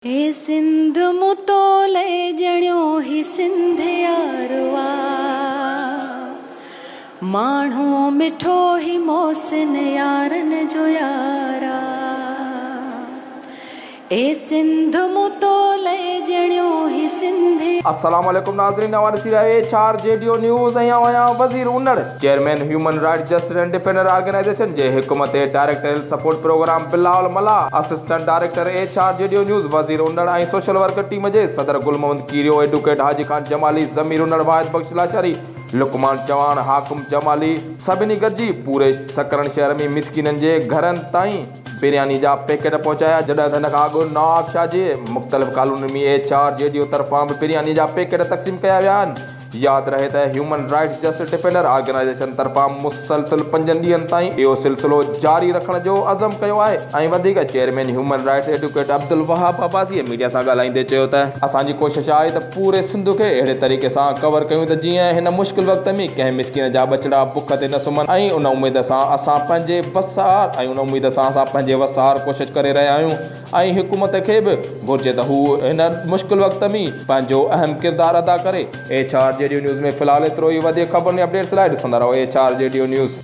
هي سنڌ مون تو لئه ڄڻيو هي سنڌ يارو آ ماڻهو مٺو هي محسن يارن جو يار آ اي سنڌ مون تو لئه ڄڻيو هي سنڌ. السلام عليڪم ناظرين اوهان ڏسي رهيا آهيو H R G D news ۽ آئون آهيان Wazir Unar chairman human rights justice and defender organisation جي حڪم تي director health support programme Bilawal Mallah, assistant director H R G D news Wazir Unar ۽ social worker team جي صدر گل Muhammad Kerio, advocate Haji Khan Jamali, ضمير انڙ، واحد بخش لاشاري، لقمان چواڻ، حاڪم جمالي سڀني گڏجي پوري سڪرنڊ شهر ۾ مسڪينن جي گهرن تائين برياني جا پيڪيٽ پهچايا جڏهن ته ان کان اڳ نوابشاهه جي مختلف ڪالونين ۾ ايڇ آر جي ڊي طرفان به برياني جا پيڪيٽ تقسيم ڪيا ويا آهن. ياد رهي ته human rights justice defender organisation طرفان مسلسل پنجن ڏينهن تائين اهو سلسلو جاري رکڻ جو عزم ڪيو آهي ۽ وڌيڪ chairman human rights advocate Abdul Wahab Abbasi media سان ڳالهائيندي چيو ته اسان جي ڪوشش آهي ته پوري سنڌ کي اهڙي طريقي سان ڪور ڪيون ته جيئن هن مشڪل وقت ۾ ڪنهن مسڪين جا ٻچڙا بک تي نه سمهن ۽ ان اميد سان اسان پنهنجي وس آهر ۽ ان اميد سان اسان پنهنجي وس آهر ڪوشش ڪري رهيا آهيون. ۽ حڪومت کي به گهرجي ته هو هن مشڪل وقت ۾ پنهنجو اهم ڪردار ادا ڪري. ايڇ آر جي ڊيو نيوز ۾ في الحال ايترو ئي وڌيڪ خبرن ۽ اپڊيٽس لاء ڏسندا رهو ايڇ آر جي ڊيو نيوز.